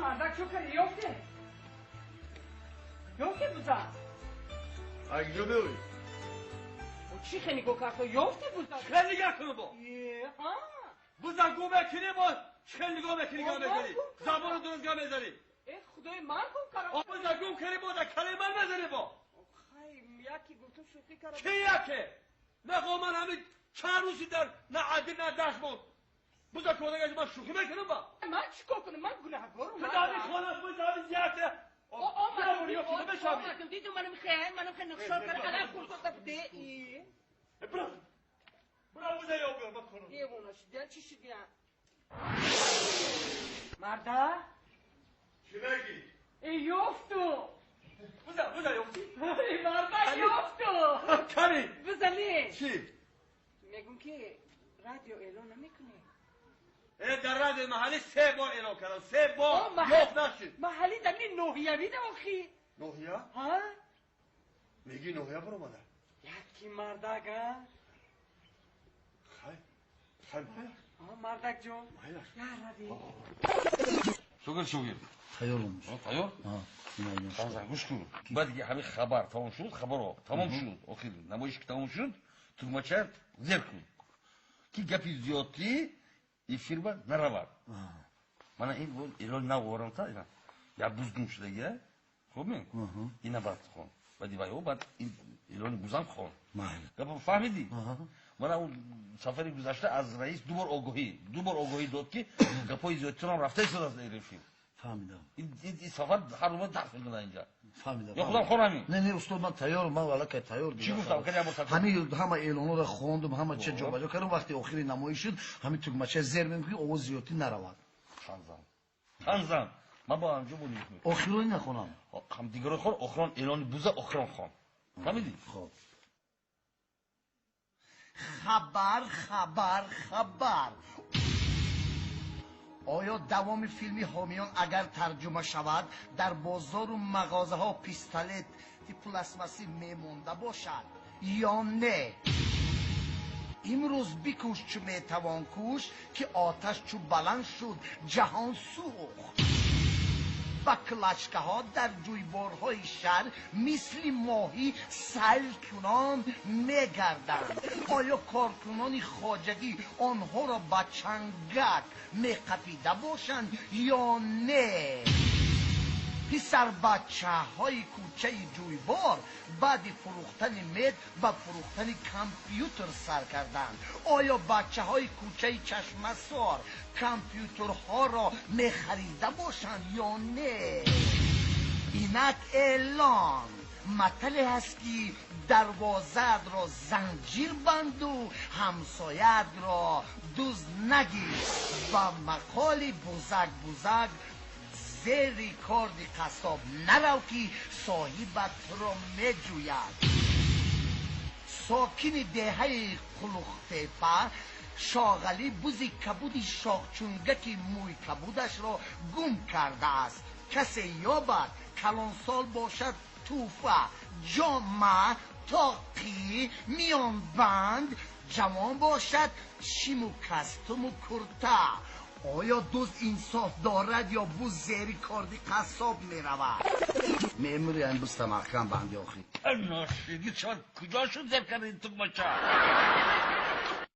Мардак чо карди? Ёфте? Ёфте буза? Агҷо меоӣ? Чӣ хе нигоҳ кард? Ёфте буза? Чӣ хел нигоҳ кунам бо? Ҳа? Буза гум мекунӣ бо? Чӣ хел нигоҳ мекунӣ, гап мезанӣ? Забону дуруст гап мезанӣ? Э, худои ман гум кардам. Буза гум кунӣ бо, дар калаи ман мезанӣ бо? Хай, яке гуфтум шӯхӣ кардам. Чӣ яке? Нақо ман ҳамин чанд рӯзи дар на адил на дашт монд. Буза кодагаш ман шӯхӣ мекунам ба? Ман чӣ кор кунам? Ман гунаҳкорам. Ту дар хона буза зиёда. Омадам, дидум манам хе, манам хе нақшор кардам, алан хурсота буде. Бира. Бира буза ёб биёр, ман конам. Девона шудиям, чӣ шудиям? Марда? Чӣ мегӣ? Э, ёфту. Буза, буза ёфтӣ? Э, марда ёфту. Кани? Буза не. Чӣ? Мегум ки радио эълон намекунӣ? Э, дар радиои маҳаллӣ се бор эълон кардам, се бор ёфт нашуд. Маҳаллӣ дар ни ноҳиявӣ да охи. Ноҳия? Ҳа? Мегӣ ноҳия баромада? Яки мардак, а? Хай, хай, майлаш. Мардак ҷон. Майлаш. Я ради. Шогир, шогир. Тайёрам. Тайёр? Ҳа. Гӯш кун. Баъд ки ҳамин хабар тамом шуд, хабарро тамом шуд, охир намоиш ки тамом шуд, тугмача зер кун. Ки гапи зиёдтӣ эфирба наравад. Мана ин эълон нав овардам та, ина. Я буз гум шудагия. Хуб ми? Ина баъд хон. Баъди вай, баъд ин эълони бузам хон. Гапа фаҳмидӣ? Мана он сафари гузашта аз раис ду бор огоҳӣ дод ки гапҳои зиёдтирам рафта истодааст дар эфир. Фаҳмидам. Ин сафар ҳар рӯз дарс мекунад инҷа. Фаҳмидам. Ё худам хонам ин? Не, не, устод, ман тайёрам, ман аллакай тайёр. Чӣ гуфтам? Кани як бор такрор. Ҳамин ҳама эълонҳоро хондум, ҳама чиз ҷобаҷо кардам, вақти охири намоиш шуд, ҳамин тугмача зер мекунӣ, овоз зиёдтӣ наравад. Ханзан. Ханзан. Ман бо анҷом бо нигоҳ мекунам. Охирони нахонам. Ҳам дигаро хон, охирон эълони буза охирон хон. Фаҳмидӣ? Хоб. Хабар, хабар, хабар. Оё давоми филми ҳомиён агар тарҷума шавад, дар бозору мағозаҳо пистолети пластмассӣ мемонда бошад ё не? Имрӯз бикӯш чу метавон кӯш, ки оташ чу баланд шуд, ҷаҳон сӯхт. Ба клачкаҳо дар ҷӯйборҳои шаҳр мисли моҳӣ сайл кунон мегарданд. Оё коркунони хоҷагӣ онҳоро ба чангак меқапида бошанд ё не? Писарбачаҳои кӯчаи ҷӯйбор баъди фурӯхтани мед ба фурӯхтани компютер сар карданд. Оё бачаҳои кӯчаи Чашмасор компютерҳоро мехарида бошанд ё не? Инак эълон. Матале ҳаст ки дарвозаатро занҷир банду ҳамсояатро дузд нагир. Ба мақоли бузак бузак зери корди қассоб нарав ки соҳибатро меҷӯяд. Сокини деҳаи Қулуқтепа Шоғалӣ бузи кабуди шохчунгаки мӯй кабудашро гум кардааст. Касе ёбад, калонсол бошад, тӯҳфа, ҷома, тоқӣ, миёнбанд, ҷавон бошад, шиму кастуму курта. Оё дузд инсоф дорад ё буз зери корди қассоб меравад? Мемури ин буз самарканд банди охир. Ношиди чор куҷо шуд зер карди ин тугмача?